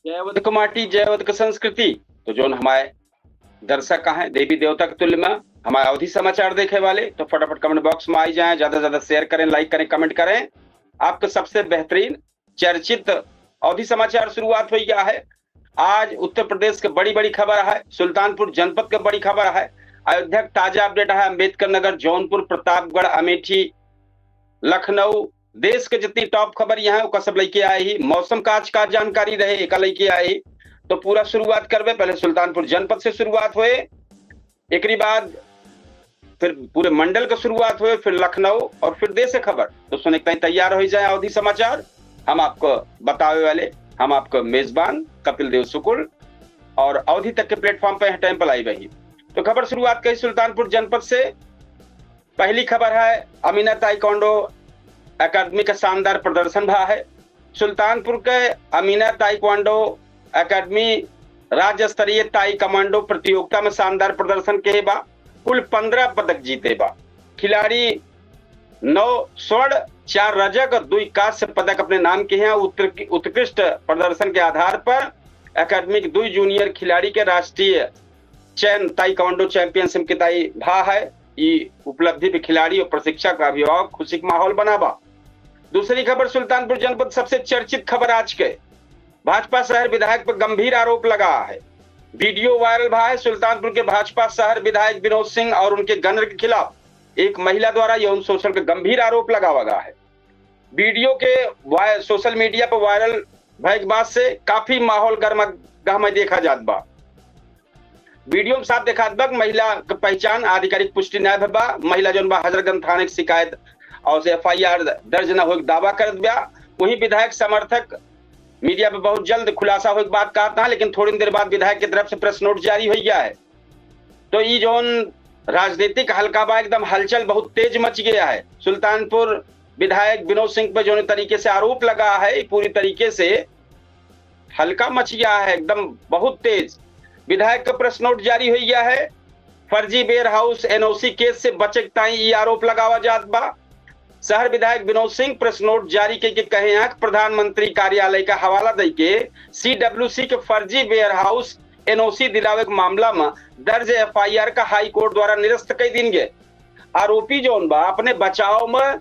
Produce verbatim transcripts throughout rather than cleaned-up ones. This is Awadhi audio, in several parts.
जय अवध क माटी, जय अवध क संस्कृति। तो जौन हमारे दर्शक हैं, देवी देवता के तुल्य में हमारे अवधी समाचार देखे वाले, तो फटाफट comment box में आई जाएं, ज्यादा से ज्यादा share करें, like करें, comment करें। आपका सबसे बेहतरीन चर्चित अवधी समाचार शुरुआत हो गया है। आज उत्तर प्रदेश के बड़ी बड़ी खबर है, सुल्तानपुर जनपद के बड़ी खबर है, अयोध्या के ताजा update है, अम्बेडकर नगर, जौनपुर, प्रतापगढ़, अमेठी, लखनऊ, देश के जितनी top खबर यहाँ है, ओका सब लेके आए ही। मौसम का आज का जानकारी रहे, एका लेके आए ही। तो पूरा शुरुआत करबे, पहले सुल्तानपुर जनपद से शुरुआत होए, एकरी बाद फिर पूरे मंडल का शुरुआत होए, फिर लखनऊ और फिर देश के खबर। तो सुने के ताईं तैयार हो जाए अवधी समाचार। हम आपको बतावे वाले, हम आपको मेजबान कपिल देव शुक्ल और अवधी तक के platform पे हैं time पर live ही। तो खबर शुरुआत करी सुल्तानपुर जनपद से। पहली खबर है, अमीना ताइक्वांडो एकेडमी का शानदार प्रदर्शन भा है। सुल्तानपुर के अमीना ताइक्वांडो एकेडमी राज्य स्तरीय ताइक्वांडो प्रतियोगिता में शानदार प्रदर्शन किहे बा। कुल पन्द्रह पदक जीते बा। खिलाड़ी नौ स्वर्ण, चार रजक और दुई कांस्य पदक अपने नाम किहे हैं। उत्कृ-, उत्कृष्ट प्रदर्शन के आधार पर एकेडमी के दुई junior खिलाड़ी के राष्ट्रीय चयन ताइक्वांडो championship के ताईं भा है। ई उपलब्धि पे खिलाड़ी और प्रशिक्षक, अभिभावक खुशी के माहौल बना बा। दूसरी खबर, सुल्तानपुर जनपद सबसे चर्चित खबर आज के, भाजपा शहर विधायक पर गंभीर आरोप लगा है। Video viral भा है। सुल्तानपुर के भाजपा शहर विधायक विनोद सिंह और उनके गनर के खिलाफ एक महिला द्वारा यौन शोषण का गंभीर आरोप लगावा गया है। Video के वाय-, social media पर viral भय के बाद से काफी माहौल गर्मा गहमा देखा जात बा। Video में साफ देखात बा कि महिला के पहचान आधिकारिक पुष्टि नाय भा बा। महिला जौन बा हजरतगंज थाने के शिकायत और से FIR दर्ज न होए के दावा करत बा। वहीं विधायक समर्थक media पे बहुत जल्द खुलासा होए के बात कहत ना, लेकिन थोड़ी देर बाद विधायक की तरफ से press note जारी हो गया है। तो ई जौन राजनीतिक हल्का बा, एकदम हलचल बहुत तेज मच गया है। सुल्तानपुर विधायक विनोद सिंह पे जौन तरीके से आरोप लगा है, ई पूरी तरीके से हल्का मच गया है, एकदम बहुत तेज। विधायक का press note जारी हो गया है। फर्जी warehouse NOC case से बचे के ताईं ई आरोप लगावा जात बा। शहर विधायक विनोद सिंह press note जारी कइके कहे हैं कि प्रधानमंत्री कार्यालय का हवाला दइके CWC के फर्जी warehouse NOC दिलावे के मामला में दर्ज FIR का हाई कोर्ट द्वारा निरस्त कई दीन गए। आरोपी जौन बा अपने बचाव में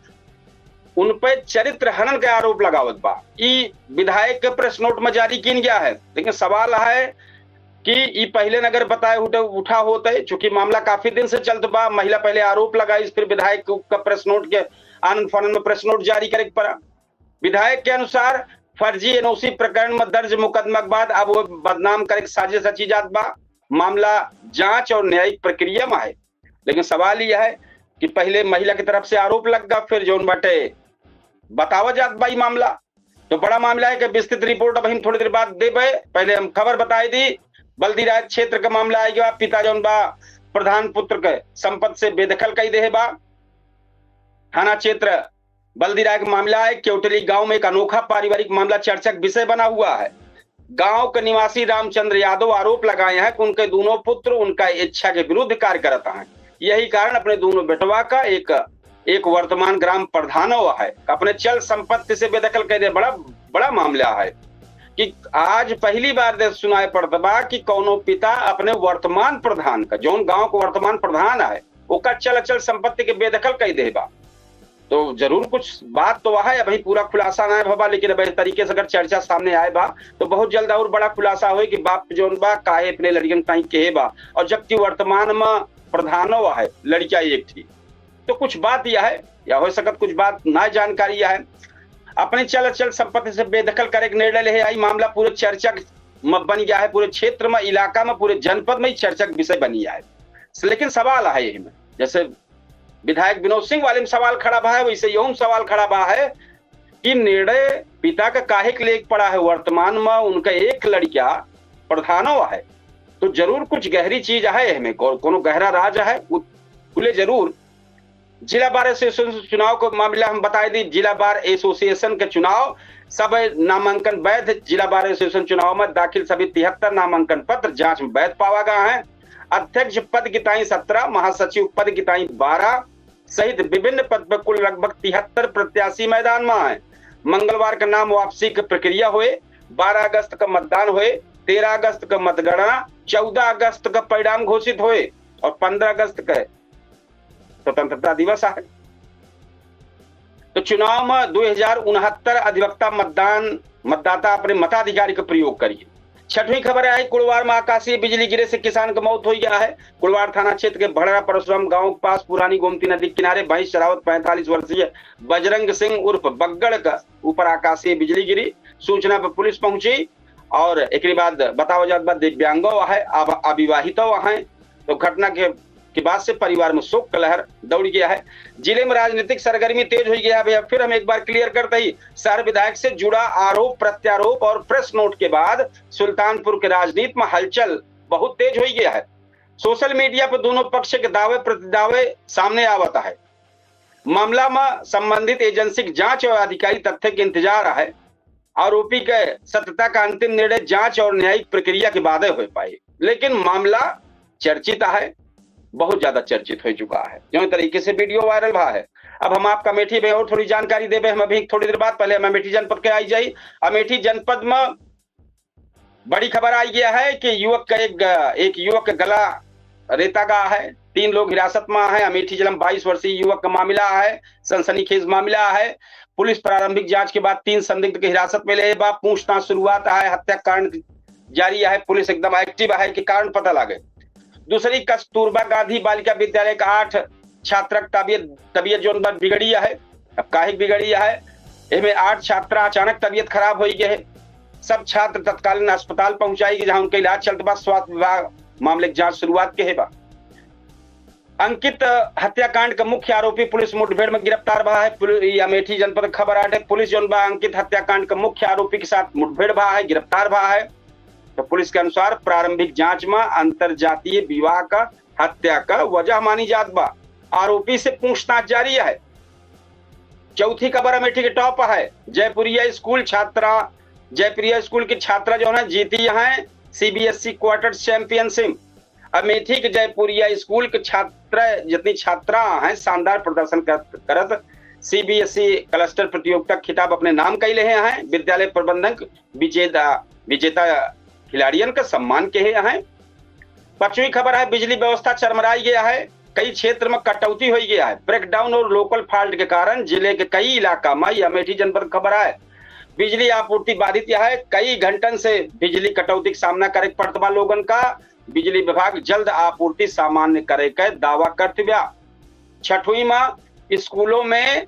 उन पे चरित्र हनन के आरोप लगावत बा। ई विधायक के press note में जारी कीन गया है, लेकिन सवाल है कि ई पहले नगर बताए उठे, उठा होते, चूंकि मामला काफी दिन से चलत बा। महिला पहले आरोप लगाई, फिर विधायक का press note के आनन फानन में press note जारी करे के पड़ा। विधायक के अनुसार फर्जी NOC प्रकरण में दर्ज मुकदमा के बाद अब वो बदनाम करे के साजिश रची जात बा। मामला जांच और न्यायिक प्रक्रिया में है, लेकिन सवाल यह है कि पहले महिला की तरफ से आरोप लग गया, फिर जौन बाटे बतावा जात बा ई मामला। तो बड़ा मामला है कि विस्तृत report अब हम थोड़ी देर बाद देबे। पहले हम खबर बताई दी, बल्दीराज क्षेत्र का मामला आएगा। पिता जौन बा प्रधान पुत्र के संपत्ति से बेदखल कई देहे बा। थाना क्षेत्र बल्दीराय का मामला है। केवटली गांव में एक अनोखा पारिवारिक मामला चर्चा का विषय बना हुआ है। गांव के निवासी रामचंद्र यादव आरोप लगाए हैं कि उनके दोनों पुत्र उनका इच्छा के विरुद्ध कार्य करता है। यही कारण अपने दोनों बेटवा का एक, एक वर्तमान ग्राम प्रधानो है, अपने चल संपत्ति से बेदखल कर दे। बड़ा, बड़ा मामला है कि आज पहली बार दे सुनाए पड़त बा कि कौनो पिता अपने वर्तमान प्रधान का, जौन गांव के वर्तमान प्रधान है, ओकर चल अचल संपत्ति के बेदखल कई दे बा। तो जरूर कुछ बात तो है, अभी पूरा खुलासा ना भवा, लेकिन अब इस तरीके से अगर चर्चा सामने आए बा तो बहुत जल्द और बड़ा खुलासा होए कि बाप जौन बा काहे अपने लड़िकन ताई कहे बा, और जबकि वर्तमान में प्रधानो है लड़किया एक थी। तो कुछ बात यह है, या हो सकत कुछ बात ना जानकारी यह है, अपने चल अचल संपत्ति से बेदखल करे के निर्णय ले आई। मामला पूरे चर्चा में बन गया है, पूरे क्षेत्र में, इलाका में, पूरे जनपद में ही चर्चा का विषय बन गया है। लेकिन सवाल है यही में, जैसे विधायक विनोद सिंह वाले में सवाल खड़ा बा है, वैसे यहू में सवाल खड़ा बा है कि निर्णय पिता का काहे के लेके पड़ा है। वर्तमान में उनका एक लड़किया प्रधानो है, तो जरूर कुछ गहरी चीज है एहमे, को-, कोनो गहरा राज है, उ-, खुले जरूर। जिला बार एसोसिएशन चुनाव को मामला हम बताए दी। जिला बार एसोसिएशन के चुनाव सब नामांकन वैध। जिला बार एसोसिएशन चुनाव में दाखिल सभी तिहत्तर नामांकन पत्र जांच में वैध पावा गया है। अध्यक्ष पद की ताई सत्रह, महासचिव पद की ताई बारह सहित विभिन्न पद पर कुल लगभग तिहत्तर प्रत्याशी मैदान में हैं। मंगलवार का नाम वापसी की प्रक्रिया हुए। बारह अगस्त का मतदान होए, तेरह अगस्त का मतगणना, चौदह अगस्त का परिणाम घोषित होए और पन्द्रह अगस्त का स्वतंत्रता दिवस आहे। तो चुनाव में दो हजार उनहत्तर अधिवक्ता मतदान, मतदाता अपने मताधिकार का प्रयोग करिए। छठवीं खबर है, कुड़वार में आकाशीय बिजली गिरे से किसान का मौत हो गया है। कुड़वार थाना क्षेत्र के भड़रा परशुराम गांव के पास पुरानी गोमती नदी के किनारे भैंस चरावत पैंतालीस वर्षीय बजरंग सिंह उर्फ बग्गड़ का ऊपर आकाशीय बिजली गिरी। सूचना पर पुलिस पहुंची और एकरे बाद बतावा जात बा दिव्यांगो है, अब अविवाहितो है। तो घटना के, के बाद से परिवार में शोक का लहर दौड़ गया है। जिले में राजनीतिक सरगर्मी तेज हो गया है। भैया, फिर हम एक बार क्लियर करते ही, शहर विधायक से जुड़ा आरोप प्रत्यारोप और प्रेस नोट के बाद सुल्तानपुर के राजनीति में हलचल बहुत तेज हो गया है। सोशल मीडिया पर दोनों पक्ष के दावे प्रतिदावे सामने आवत है। मामला में संबंधित एजेंसी के जांच और अधिकारी तथ्य के इंतजार है। आरोपी के सत्यता का अंतिम निर्णय जांच और न्यायिक प्रक्रिया के बादे हो पाए, लेकिन मामला चर्चित है, बहुत ज्यादा चर्चित हो चुका है। जो तरीके से वीडियो वायरल भा है, अब हम आपका अमेठी में और थोड़ी जानकारी देबे। हम अभी थोड़ी देर बाद, पहले हम अमेठी जनपद के आई जाई। अमेठी जनपद में बड़ी खबर आई गया है कि युवक का एक, एक युवक का गला रेता गा है। तीन लोग हिरासत में है। अमेठी जिला में बाईस वर्षीय युवक का मामला है, सनसनीखेज मामला है। पुलिस प्रारंभिक जांच के बाद तीन संदिग्ध के हिरासत में ले बा। पूछताछ शुरुआत है, हत्याकांड जारी है, पुलिस एकदम एक्टिव है कि कारण पता लागे। दूसरी, कस्तूरबा गांधी बालिका विद्यालय का आठ छात्रक तबियत, तबियत जोन बा बिगड़ी है। अब काहे बिगड़ी है, एमे आठ छात्रा अचानक तबियत खराब हो गए है। सब छात्र तत्कालीन अस्पताल पहुंचाई गए, जहां उनका इलाज चलत बा। स्वास्थ्य विभाग मामले की जांच शुरुआत के है बा। अंकित हत्याकांड का मुख्य आरोपी पुलिस मुठभेड़ में गिरफ्तार भा है। पुलिस, ये अमेठी जनपद खबर आटे। पुलिस जोन बा अंकित हत्याकांड का मुख्य आरोपी के साथ मुठभेड़ भा है, गिरफ्तार भा है। तो पुलिस के अनुसार प्रारंभिक जांच में अंतरजातीय विवाह का हत्या का वजह मानी जात बा। आरोपी से पूछताछ जारी है। चौथी खबर अमेठी के टॉप है। जयपुरिया स्कूल छात्रा, जयपुरिया स्कूल की छात्रा जो है जीती है सीबीएसई क्वार्टर चैंपियनशिप। अमेठी के जयपुरिया स्कूल के छात्र, जितनी छात्रा हैं, शानदार प्रदर्शन करत, करत सीबीएसई क्लस्टर प्रतियोगिता खिताब अपने नाम कैले हैं। विद्यालय प्रबंधन विजेता, विजेता खिलाड़ियन का सम्मान के हैं। पांचवी खबर है, बिजली व्यवस्था चरमराई गया है, कई क्षेत्र में कटौती हो गया है। ब्रेकडाउन और लोकल फॉल्ट के कारण जिले के कई इलाका में, यह अमेठी जनपद की खबर है, बिजली आपूर्ति बाधित है। कई घंटन से बिजली कटौती का सामना करे के पड़त बा लोगन का। बिजली विभाग जल्द आपूर्ति सामान्य करे के दावा करत बा। छठवीं में स्कूलों में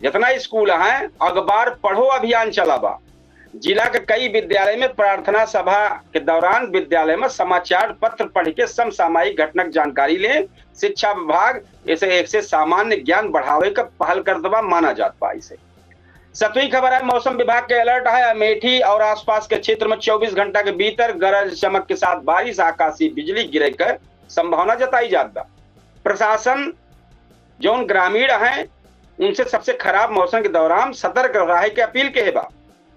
जितना स्कूल हैं, अखबार पढ़ो अभियान चला बा। जिला के कई विद्यालय में प्रार्थना सभा के दौरान विद्यालय में समाचार पत्र पढ़ के समसामयिक घटना के जानकारी लें। शिक्षा विभाग इसे, एक से सामान्य ज्ञान बढ़ावे का पहल करत बा, माना जात बा इसे। सतवीं खबर है, मौसम विभाग के अलर्ट है। अमेठी और आसपास के क्षेत्र में चौबीस घंटा के भीतर गरज चमक के साथ बारिश, आकाशीय बिजली गिरे के संभावना जताई जात बा। प्रशासन जौन ग्रामीण हैं, उनसे सबसे खराब मौसम के दौरान सतर्क रहे के अपील के बा।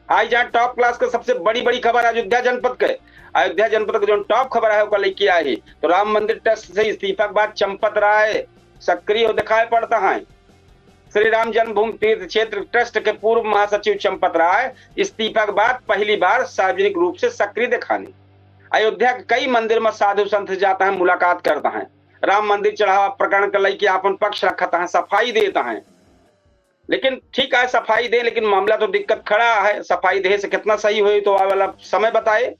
आई जहाँ टॉप क्लास के सबसे बड़ी बड़ी खबर अयोध्या जनपद के, अयोध्या जनपद के जौन टॉप खबर है, ओकर लेके आई तो राम मंदिर ट्रस्ट से इस्तीफा के बाद चंपत राय सक्रिय हो दिखाई पड़ता है। श्री राम जन्मभूमि तीर्थ क्षेत्र ट्रस्ट के पूर्व महासचिव चंपत राय इस्तीफा के बाद पहली बार सार्वजनिक रूप से सक्रिय दिखानी। अयोध्या के कई मंदिर में साधु संत जाता है, मुलाकात करता है। राम मंदिर चढ़ावा प्रकरण के लेके आपन पक्ष रखत हैं, सफाई देत हैं। लेकिन ठीक है, सफाई दे, लेकिन मामला तो दिक्कत खड़ा है। सफाई दे से कितना सही होई तो आवे वाला समय बताए।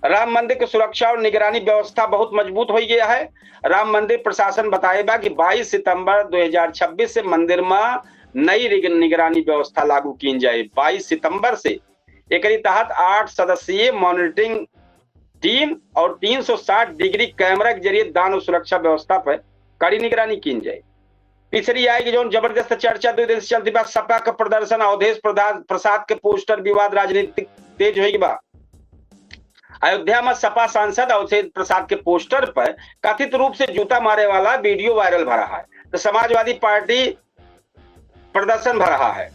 राम मंदिर की सुरक्षा और निगरानी व्यवस्था बहुत मजबूत हो गया है। राम मंदिर प्रशासन बताए बा कि बाईस सितंबर दो हज़ार छब्बीस से मंदिर में नई रिग-, निगरानी व्यवस्था लागू कीन जाए। बाईस सितंबर से एकरी तहत आठ सदस्यीय मॉनिटरिंग टीम और तीन सौ साठ डिग्री कैमरा के जरिए दान और सुरक्षा व्यवस्था पर कड़ी निगरानी कीन जाए। तीसरी आई कि जौन जबरदस्त चर्चा दो दिन से चलती बा, सपा का प्रदर्शन, अवधेश प्रदा-, प्रसाद के पोस्टर विवाद राजनीतिक तेज होई बा। अयोध्या में सपा सांसद अवधेश प्रसाद के पोस्टर पर कथित रूप से जूता मारे वाला वीडियो वायरल भा रहा है। तो समाजवादी पार्टी प्रदर्शन भा रहा है।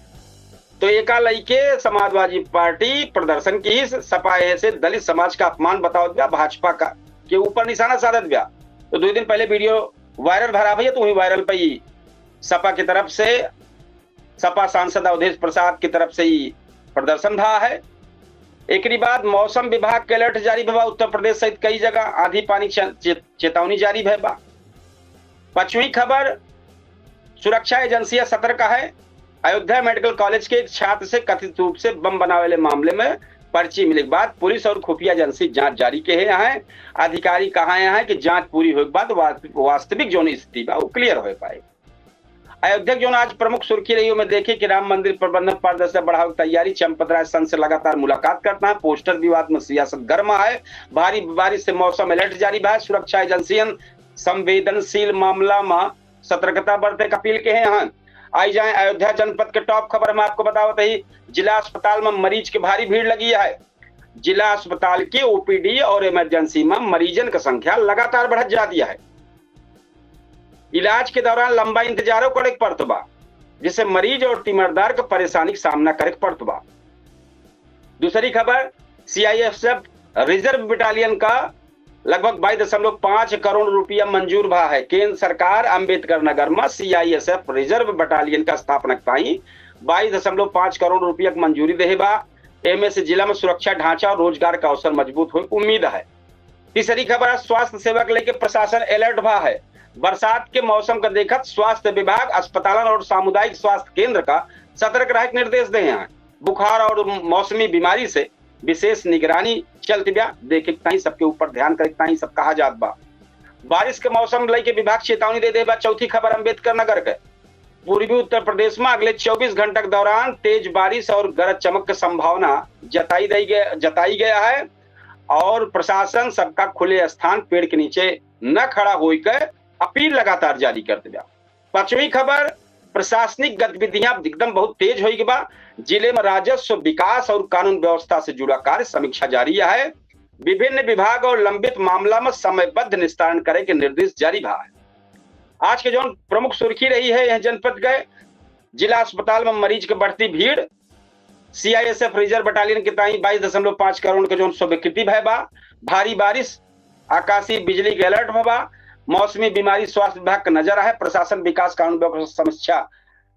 तो एका लइके समाजवादी पार्टी प्रदर्शन की, सपा ए से दलित समाज का अपमान बतावत बा, भाजपा का के ऊपर निशाना साधत बा। तो दो दिन पहले वीडियो वायरल भा रहा भैया, तो वही वायरल पे ही सपा की तरफ से, सपा सांसद अवधेश प्रसाद की तरफ से ही प्रदर्शन भा है। एकरी बाद मौसम विभाग के अलर्ट जारी भवा, उत्तर प्रदेश सहित कई जगह आंधी पानी चे-, चे-, चेतावनी जारी भय बा। पचवीं खबर, सुरक्षा एजेंसियां सतर्क है। अयोध्या मेडिकल कॉलेज के एक छात्र से कथित रूप से बम बनावे वाले मामले में पर्ची मिले के बाद पुलिस और खुफिया एजेंसी जांच जारी के है। यहाँ अधिकारी कहा है कि जांच पूरी होए के बाद वा-, वास्तविक जौन स्थिति बा, वो क्लियर हो पाए। अयोध्या के जौन आज प्रमुख सुर्खी रही, ओमे देखी कि राम मंदिर प्रबंधन पारदर्शिता बढ़ावे के तैयारी, चंपत राय संत से लगातार मुलाकात करता है, पोस्टर विवाद में सियासत गर्म है, भारी बारिश से मौसम अलर्ट जारी बा, सुरक्षा एजेंसियन संवेदनशील मामला में सतर्कता बरते के अपील के हैं। आई जाए अयोध्या जनपद के टॉप खबर, हम आपको बतावत ही, जिला अस्पताल में मरीज के भारी भीड़ लगी है। जिला अस्पताल के ओपीडी और इमरजेंसी में मरीजन का संख्या लगातार बढ़त जाती है। इलाज के दौरान लंबा इंतजारो करे के पड़त बा, जिससे मरीज और तीमारदार के परेशानी के सामना करे के पड़त बा। दूसरी खबर, सीआईएसएफ रिजर्व बटालियन का लगभग बाईस दशमलव पाँच करोड़ रुपया मंजूर भा है। केंद्र सरकार अंबेडकर नगर में सीआईएसएफ रिजर्व बटालियन का स्थापना के ताई बाईस दशमलव पाँच करोड़ रुपया के मंजूरी देहे बा। एमे से जिला में सुरक्षा ढांचा और रोजगार का अवसर मजबूत होए के उम्मीद है। तीसरी खबर है, स्वास्थ्य सेवा के लेके प्रशासन अलर्ट भा है। बरसात के मौसम का देखत स्वास्थ्य विभाग अस्पतालन और सामुदायिक स्वास्थ्य केंद्र का सतर्क रहे के निर्देश दे हैं। बुखार और मौसमी बीमारी से विशेष निगरानी चलत बा, देखे के ताई, सबके ऊपर ध्यान करे के ताई सब कहा जात बा। बारिश के मौसम लेके विभाग चेतावनी दे दे बा। चौथी खबर अम्बेडकर नगर के, पूर्वी उत्तर प्रदेश में अगले चउबीस घंटा के दौरान तेज बारिश और गरज चमक के संभावना जताई दई गए, जताई गया है और प्रशासन सबका खुले स्थान, पेड़ के नीचे न खड़ा होई के अपील लगातार जारी करत बा। पांचवी खबर, प्रशासनिक गतिविधियां एकदम बहुत तेज होई के बा। जिले में राजस्व, विकास और कानून व्यवस्था से जुड़ा कार्य समीक्षा जारी है। विभिन्न विभाग और लंबित मामला में समयबद्ध निस्तारण करे के निर्देश जारी भा है। आज के जौन प्रमुख सुर्खी रही है यह जनपद के, जिला अस्पताल में मरीज के बढ़ती भीड़, सीआईएसएफ रिजर्व बटालियन के ताई बाईस दशमलव पाँच करोड़ के जौन स्वीकृति भय बा, भारी बारिश, आकाशीय बिजली के अलर्ट भवा, मौसमी बीमारी स्वास्थ्य विभाग के नजर है, प्रशासन विकास कानून व्यवस्था समीक्षा,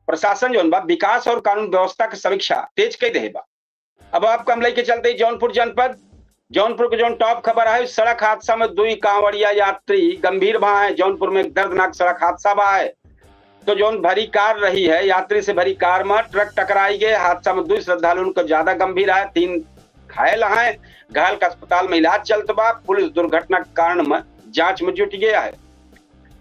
प्रशासन जौन बा विकास और कानून व्यवस्था के समीक्षा तेज कई देहे बा। अब आपको हम लेके चलते हैं जौनपुर जनपद। जौनपुर के जौन टॉप खबर है, सड़क हादसा में दुई कांवड़िया यात्री गंभीर भा है। जौनपुर में एक दर्दनाक सड़क हादसा भा है, तो जौन भरी कार रही है, यात्री से भरी कार में ट्रक टकराई गए। हादसा में दुई श्रद्धालुन का ज्यादा गंभीर है, तीन घायल हैं। घायल का अस्पताल में इलाज चलत बा। पुलिस दुर्घटना के कारण में जांच में जुट गया है।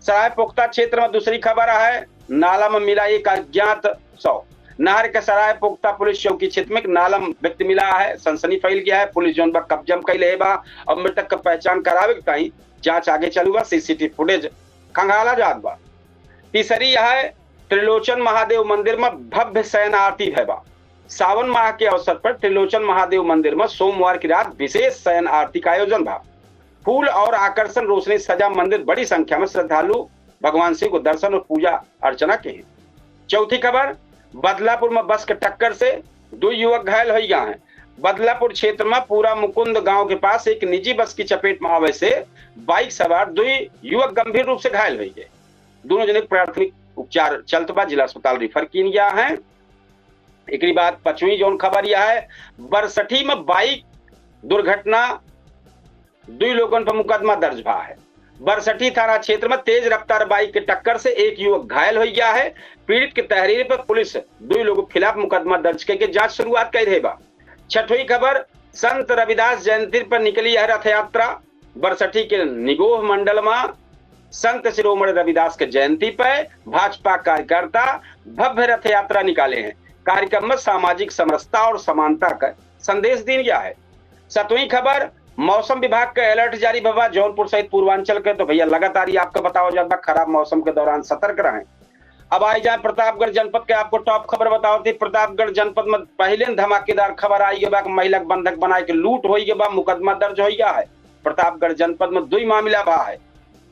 सरायपोख्ता क्षेत्र में दूसरी खबर है, नाला में मिला एक अज्ञात शव। नहर के सरायपोख्ता पुलिस चौकी क्षेत्र में एक नाला में व्यक्ति मिला है, सनसनी फैल गया है। पुलिस जौन बा कब्जा में कई ले बा और मृतक का पहचान करावे के ताई जांच आगे चालू बा। सीसीटीवी फुटेज खंगाला जात बा। तीसरी यह है, त्रिलोचन महादेव मंदिर में भव्य शयन आरती भय बा। सावन माह के अवसर पर त्रिलोचन महादेव मंदिर में सोमवार की रात विशेष शयन आरती का आयोजन भा। फूल और आकर्षण रोशनी सजा मंदिर, बड़ी संख्या में श्रद्धालु भगवान शिव को दर्शन और पूजा अर्चना के हैं। चौथी खबर, बदलापुर में बस के टक्कर से दो युवक घायल हो गए हैं। बदलापुर क्षेत्र में पूरा मुकुंद गांव के पास एक निजी बस की चपेट में आवे से बाइक सवार दो युवक गंभीर रूप से घायल हो गए। दोनों जने के प्राथमिक उपचार चलत बा, जिला अस्पताल रेफर कीन गया है। एकरी बाद पचवीं जौन खबर यह है, बरसठी में बाइक दुर्घटना, दुई लोगन पर मुकदमा दर्ज भा है। बरसठी थाना क्षेत्र में तेज रफ्तार बाइक के टक्कर से एक युवक घायल हो गया है। पीड़ित के तहरीर पर पुलिस दुई लोगों के खिलाफ मुकदमा दर्ज करके जांच शुरुआत कर रहे बा। छठवीं खबर, संत रविदास जयंती पर निकली यह रथ यात्रा। बरसठी के निगोह मंडल में संत शिरोमणि रविदास के जयंती पर भाजपा कार्यकर्ता भव्य रथ यात्रा निकाले हैं। कार्यक्रम में सामाजिक समरसता और समानता का संदेश दीन गया है। सतवीं खबर, मौसम विभाग का अलर्ट जारी भवा जौनपुर सहित पूर्वांचल के, तो भैया लगातार ही आपको बतावा जात बा, खराब मौसम के दौरान सतर्क रहें। अब आई जाए प्रतापगढ़ जनपद के, आपको टॉप खबर बतावत ही। प्रतापगढ़ जनपद में पहले धमाकेदार खबर आई बा कि महिला के बंधक बनाए के लूट होई के बा, मुकदमा दर्ज होई गया है। प्रतापगढ़ जनपद में दुई मामला भा है,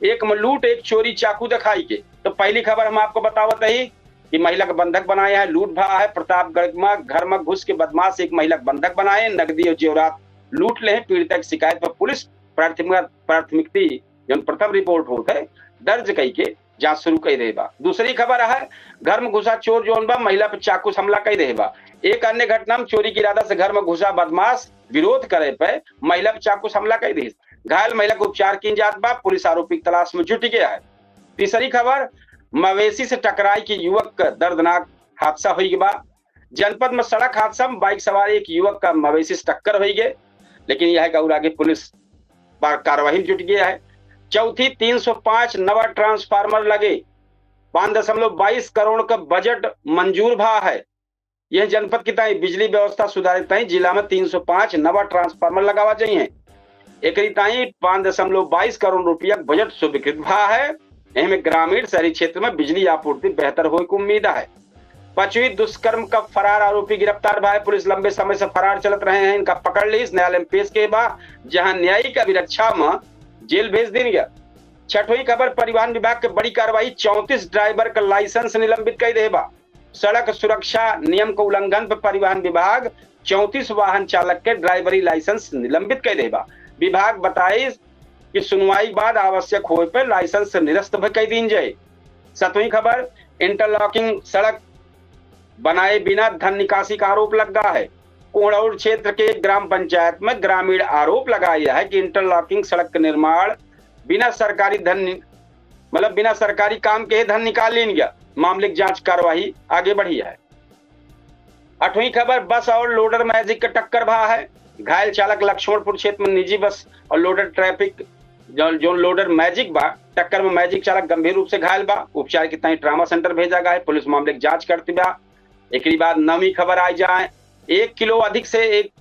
एक में लूट, एक चोरी चाकू दिखाई के। तो पहली खबर हम आपको बतावत ही कि महिला के बंधक बनाए है, लूट भा है। प्रतापगढ़ में घर में घुस के बदमाश एक महिला के बंधक बनाए, नगदी और जेवरात लूट ले हैं। पीड़िता की शिकायत पर पुलिस प्राथमिक, प्राथमिकी जौन प्रथम रिपोर्ट होत है, दर्ज कई के जांच शुरू कई देहे बा। दूसरी खबर है, घर में घुसा चोर जौन बा, महिला पे चाकू से हमला कई देहे बा। एक अन्य घटना में चोरी के इरादा से घर में घुसा बदमाश विरोध करे पे महिला पे चाकू से हमला कई देहे। घायल महिला के उपचार कीन जात बा, पुलिस आरोपी की तलाश में जुट गया है। तीसरी खबर, मवेशी से टकराई के युवक का दर्दनाक हादसा हुई बा। जनपद में सड़क हादसा में बाइक सवार एक युवक का मवेशी से टक्कर हुई गए, लेकिन यह गौर आगे पुलिस बार कार्रवाई में जुट गया है। चौथी, तीन सौ पाँच नवा ट्रांसफार्मर लगे, पाँच दशमलव बाईस करोड़ का बजट मंजूर भा है। यह जनपद की ताई बिजली व्यवस्था सुधारे ताई जिला में तीन सौ पाँच नवा ट्रांसफार्मर लगावा जाइए। एकरी ताई पाँच दशमलव बाईस करोड़ रुपया बजट स्वीकृत भा है। एहमे ग्रामीण शहरी क्षेत्र में बिजली आपूर्ति बेहतर होए की उम्मीद है। पांचवी, दुष्कर्म का फरार आरोपी गिरफ्तार भा है। पुलिस लंबे समय से फरार चलत रहे हैं, इनका पकड़ ली, न्यायालय में पेश के बा, जहां न्यायिक अभिरक्षा में जेल भेज दीन गया। छठवीं खबर, परिवहन विभाग के बड़ी कार्रवाई, चौंतीस ड्राइवर का लाइसेंस निलंबित कई देहे बा। सड़क सुरक्षा नियम के उल्लंघन पर परिवहन विभाग चौंतीस वाहन चालक के ड्राइवरी लाइसेंस निलंबित कई देहे बा। विभाग बताइस कि सुनवाई के बाद आवश्यक होए पर लाइसेंस निरस्त भी कई दीन जाए। सतवीं खबर, इंटरलॉकिंग सड़क बनाए बिना धन निकासी का आरोप लगा है। कोहड़ौर क्षेत्र के एक ग्राम पंचायत में ग्रामीण आरोप लगाया है कि इंटरलॉकिंग सड़क का निर्माण बिना सरकारी धन नि-, मतलब बिना सरकारी काम के धन निकाल लीन गया। मामले की जांच कार्यवाही आगे बढ़ी है। आठवीं खबर, बस और लोडर मैजिक का टक्कर भा है। घायल चालक लक्ष्मणपुर क्षेत्र में निजी बस और लोडर ट्रैफिक जो, जो लोडर मैजिक बा, टक्कर में मैजिक चालक गंभीर रूप से घायल बा। उपचार की ताई ट्रामा सेंटर भेजा गया है। पुलिस मामले की जांच करती बा। एकरी बाद नवीं खबर आई जाए, एक किलो अधिक से एक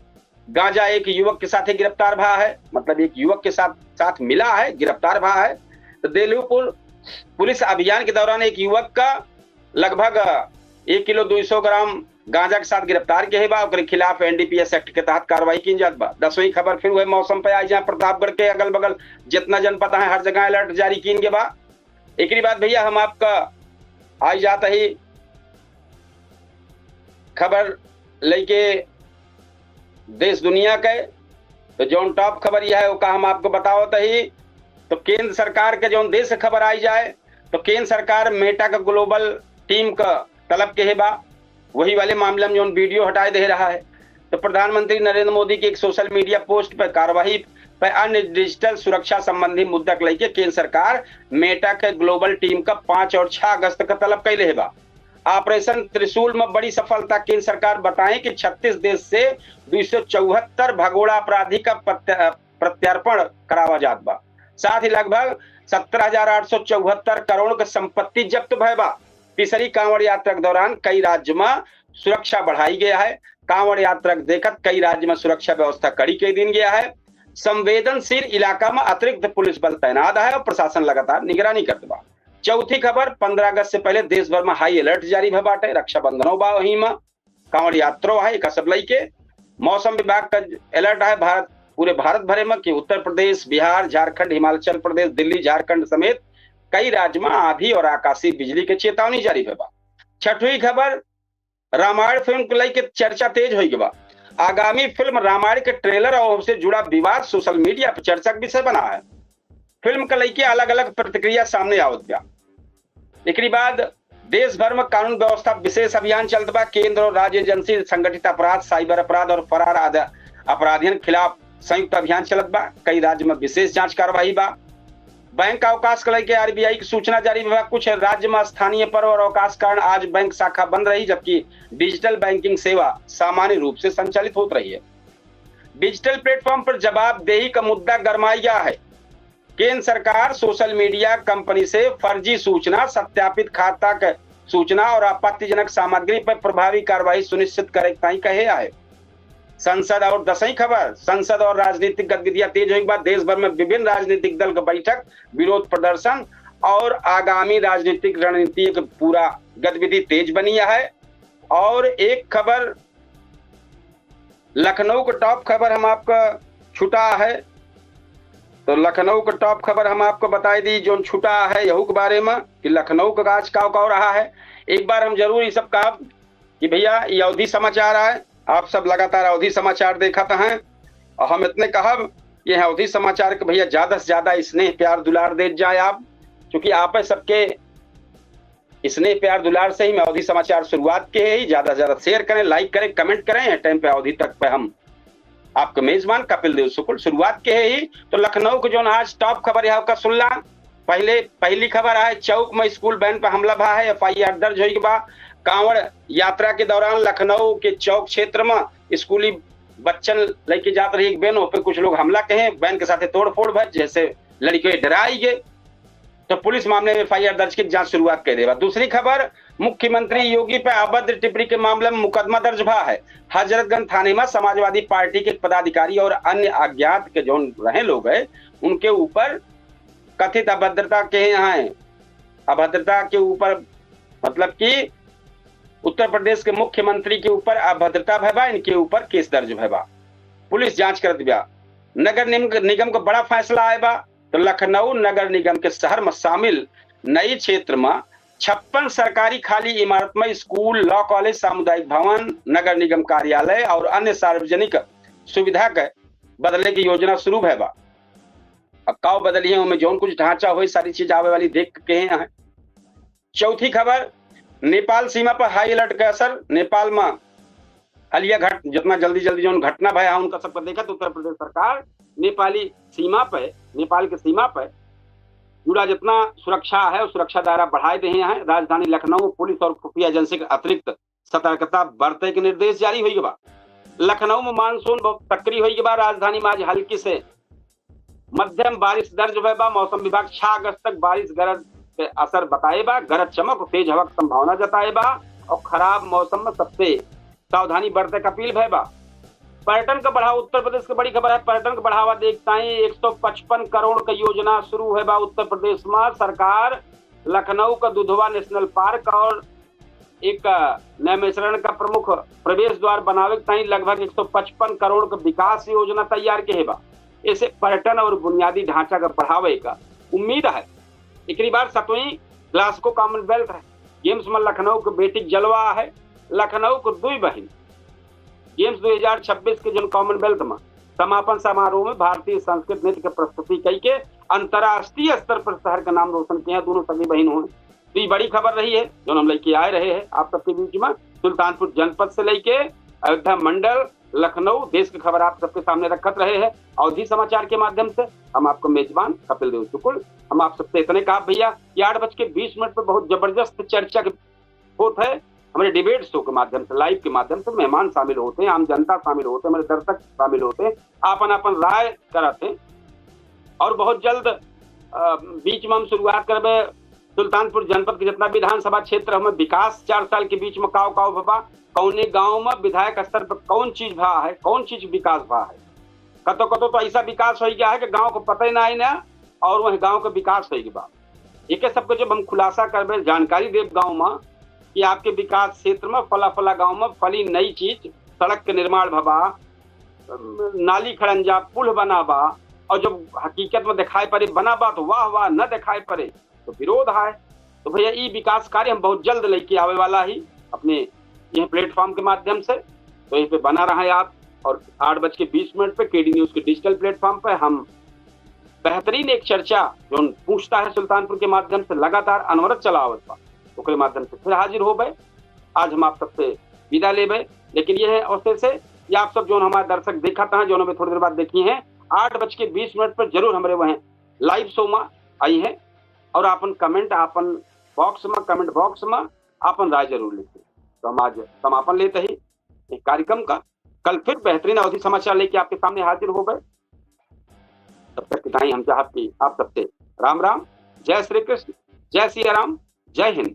गांजा एक युवक के साथ ही गिरफ्तार भा है, मतलब एक युवक के साथ, साथ मिला है, गिरफ्तार भा है। तो देलूपुर पुलिस अभियान के दौरान एक युवक का लगभग एक किलो दो सौ ग्राम गांजा के साथ गिरफ्तार किहे बा, ओकरे खिलाफ एनडीपीएस एक्ट के तहत कार्रवाई की जात बा। दसवीं खबर फिर वह मौसम पे आई जाए, प्रतापगढ़ के अगल बगल जितना जनपद है हर जगह अलर्ट जारी कीन के बा। एकरी बाद भैया हम आपका आई जात ही खबर लेके देश दुनिया के। तो जौन टॉप खबर यह है ओका हम आपको बतावत ही। तो केंद्र सरकार के जौन देश खबर आई जाए तो केंद्र सरकार मेटा का ग्लोबल टीम का तलब किहे बा, वही वाले मामला में जौन वीडियो हटाए दे रहा है। तो प्रधानमंत्री नरेंद्र मोदी की एक सोशल मीडिया पोस्ट पर कार्रवाई पर अन्य डिजिटल सुरक्षा संबंधी मुद्दा के लेके केंद्र सरकार मेटा के ग्लोबल टीम का पाँच और छह अगस्त का तलब कैले है बा। ऑपरेशन त्रिशूल में बड़ी सफलता, केंद्र सरकार बताएं कि छत्तीस देश से दो सौ चौहत्तर भगोड़ा अपराधी का प्रत्य-, प्रत्यर्पण करावा जात बा। साथ ही लगभग सत्रह हजार आठ सौ चौहत्तर करोड़ के संपत्ति जब्त भय बा। पिछली कांवड़ यात्रा के दौरान कई राज्य में सुरक्षा बढ़ाई गया है। कांवड़ यात्रा के देखत कई राज्य में सुरक्षा व्यवस्था कड़ी के दीन गया है। संवेदनशील इलाका में अतिरिक्त पुलिस बल तैनात है और प्रशासन लगातार निगरानी करत बा। चौथी खबर, पन्द्रह अगस्त से पहले देश भर में हाई अलर्ट जारी भय बाटे, रक्षाबंधनो बा वहीं में। कांवड़ यात्रो है, एका सब लइके मौसम विभाग का अलर्ट है भारत, पूरे भारत भरे में कि उत्तर प्रदेश, बिहार, झारखंड, हिमाचल प्रदेश, दिल्ली, झारखंड समेत कई राज्य में आंधी और आकाशीय बिजली के चेतावनी जारी भय बा। छठवीं खबर, रामायण फिल्म को लेके चर्चा तेज हो गई बा। आगामी फिल्म रामायण के ट्रेलर और उससे जुड़ा विवाद सोशल मीडिया पर चर्चा का विषय बना है। फिल्म के लेके अलग-अलग प्रतिक्रिया सामने आवत बा। एकरी बाद देश भर में कानून व्यवस्था विशेष अभियान चलत बा। केंद्र और राज्य एजेंसी संगठित अपराध, साइबर अपराध और फरार आद-, अपराधियन के खिलाफ संयुक्त अभियान चलत बा। कई राज्य में विशेष जांच कार्यवाही बा। बैंक अवकाश के लेके आरबीआई की सूचना जारी बा। कुछ राज्य में स्थानीय पर्व और अवकाश कारण आज बैंक शाखा बंद रही, जबकि डिजिटल बैंकिंग सेवा सामान्य रूप से संचालित होत रही है। डिजिटल प्लेटफॉर्म पर जवाबदेही का मुद्दा गरमाया है। केंद्र सरकार सोशल मीडिया कंपनी से फर्जी सूचना, सत्यापित खाता के सूचना और आपत्तिजनक सामग्री पर प्रभावी कार्रवाई सुनिश्चित करे ताई कहे आए। संसद और दसवीं खबर, संसद और राजनीतिक गतिविधियां तेज होने के बाद देश भर में विभिन्न राजनीतिक दल का बैठक, विरोध प्रदर्शन और आगामी राजनीतिक रणनीति का पूरा गतिविधि तेज बनी है। और एक खबर लखनऊ का टॉप खबर हम आपका छुटा है, तो लखनऊ का टॉप खबर हम आपको बताई दी, जोन छुटा है यहू के बारे में कि लखनऊ का आज का, का रहा है। एक बार हम जरूर ये सब कहा कि भैया, ये अवधी समाचार आए, आप सब लगातार अवधी समाचार देखत हैं, और हम इतने कहब, ये अवधी समाचार के भैया ज्यादा से ज्यादा स्नेह प्यार दुलार दे जाए आप, क्योंकि आप सबके इसने प्यार दुलार से ही मैं अवधी समाचार शुरुआत के ही। ज्यादा से ज्यादा share करें, like करें, comment करें। यह time पे अवधी तक पे हम आपके मेजबान कपिल देव शुक्ल शुरुआत के ही। तो लखनऊ के जौन आज top खबर यहाँ का सुनला, पहले, पहली खबर है, चौक में school van पर हमला भा है, F I R दर्ज होई बा। कांवड़ यात्रा के दौरान लखनऊ के चौक क्षेत्र में स्कूली बच्चन लेके जात रही एक van, ओपे कुछ लोग हमला कहे, van के साथे तोड़फोड़ भय, जैसे लड़के डराई गए। तो पुलिस मामले में F I R दर्ज के जांच शुरुआत कर देवा। दूसरी खबर, मुख्यमंत्री योगी पे अभद्र टिप्पणी के मामले में मुकदमा दर्ज भा है। हजरतगंज थाने में समाजवादी पार्टी के पदाधिकारी और अन्य अज्ञात के जौन रहे लोग हैं, उनके ऊपर कथित अभद्रता के हैं, अभद्रता के ऊपर, मतलब कि उत्तर प्रदेश के मुख्यमंत्री के ऊपर अभद्रता भय बा, इनके ऊपर case दर्ज भय बा। पुलिस जांच करत बा। नगर निम-, निगम का बड़ा फैसला आए बा। तो लखनऊ नगर निगम के शहर में शामिल नई क्षेत्र में छप्पन सरकारी खाली इमारत में school, law college, सामुदायिक भवन, नगर निगम कार्यालय और अन्य सार्वजनिक सुविधा के बदले की योजना शुरू भय बा। अब काव बदली है, उनमें जौन कुछ ढांचा होई, सारी चीज आवे वाली देख के हैं। चौथी खबर, नेपाल सीमा पर high alert का असर। नेपाल में हलिया घट-, जितना जल्दी जल्दी जौन घटना भया है, उनका सबका देखत उत्तर प्रदेश सरकार नेपाली सीमा पे, नेपाल के सीमा पे जुड़ा जितना सुरक्षा है, वो सुरक्षा दायरा बढ़ाए दे हैं। राजधानी लखनऊ पुलिस और खुफिया एजेंसी के अतिरिक्त सतर्कता बरते के निर्देश जारी होई बा। लखनऊ में मानसून बहुत सक्रिय होई बा। राजधानी में आज हल्की से मध्यम बारिश दर्ज भय बा। मौसम विभाग छह अगस्त तक बारिश गरज के असर बताए बा। गरज चमक और तेज हवा की संभावना जताए बा और खराब मौसम में सबसे सावधानी बरते के अपील भय बा। पर्यटन का बढ़ावा, उत्तर प्रदेश की बड़ी खबर है। पर्यटन का बढ़ावा देखता ही एक सौ पचपन करोड़ का योजना शुरू है बा उत्तर प्रदेश में। सरकार लखनऊ का दुधवा नेशनल पार्क और एक नैमिषारण्य का प्रमुख प्रवेश द्वार बनावे के ताईं लगभग एक सौ पचपन करोड़ का विकास योजना तैयार के है बा। ऐसे पर्यटन और बुनियादी ढांचा का बढ़ावे का उम्मीद है। एकरी बाद सतवीं ग्लासगो कॉमनवेल्थ है गेम्स में लखनऊ के बेटी के जलवा है। लखनऊ के दुई बहिन गेम्स दो हजार छब्बीस के जौन कॉमनवेल्थ में समापन समारोह में भारतीय संस्कृत नृत्य के प्रस्तुति कई के अंतर्राष्ट्रीय स्तर पर शहर का नाम रोशन किया। दोनों सगी बहिन हुए। तो ये बड़ी खबर रही है जो हम लेके आए रहे हैं आप सबके बीच में। सुल्तानपुर जनपद से लेके अयोध्या मंडल, लखनऊ, देश की खबर आप सबके सामने रखत रहे हैं अवधी समाचार के माध्यम से। हम आपको मेजबान कपिल देव शुक्ल, हम आप सबसे इतने कहा भैया कि आठ बज के बीस मिनट पर बहुत जबरदस्त चर्चा के होत है। हमारे डिबेट शो के माध्यम से, लाइव के माध्यम से मेहमान शामिल होते हैं, आम जनता शामिल होते हैं, हमारे दर्शक शामिल होते हैं, आपन आपन राय करत हैं। और बहुत जल्द, अ, बीच में हम शुरुआत करबे सुल्तानपुर जनपद के जितना विधानसभा क्षेत्र हमें विकास चार साल के बीच में काव काव भवा, कौने गांव में विधायक स्तर पर कौन चीज भा है, कौन चीज विकास भा है। कतो कतो तो ऐसा विकास हो गया है कि गांव को पता ही ना है ना, और वह गांव का विकास हो गया बा। एक सबको जब हम खुलासा करबे, जानकारी देब गांव में कि आपके विकास क्षेत्र में फला फला गांव में फली नई चीज, सड़क के निर्माण भवा, नाली खड़ंजा, पुल बना बा, और जब हकीकत में दिखाई पड़े बना बा तो वाह वाह, न दिखाई पड़े तो विरोध है। तो भैया, ई विकास कार्य हम बहुत जल्द लेके आवे वाला ही अपने यह प्लेटफॉर्म के माध्यम से। तो यहीं पे बना रहा है आप, और आठ बज के बीस मिनट पे केडी न्यूज के डिजिटल प्लेटफॉर्म पे हम बेहतरीन एक चर्चा जो पूछता है सुल्तानपुर के माध्यम से लगातार अनवरत चलावत बा, ओकरे माध्यम से फिर हाजिर होबे। आज हम आप सबसे विदा लेबे, लेकिन यह है अवसर से कि आप सब जो हमारे दर्शक देखत हैं, जो हमें थोड़ी देर बाद देखी हैं, आठ बज के बीस मिनट पर जरूर हमारे वह लाइव शो में आई हैं और आपन कमेंट, आपन बॉक्स में, कमेंट बॉक्स में आपन राय जरूर लिखें। तो हम आज समापन लेते ही एक कार्यक्रम का, कल फिर बेहतरीन अवधी समाचार लेके आपके सामने हाजिर होबे। तब तक के ताईं हम चाहब कि आप सबसे राम राम, जय श्री कृष्ण, जय सिया राम, जय हिंद।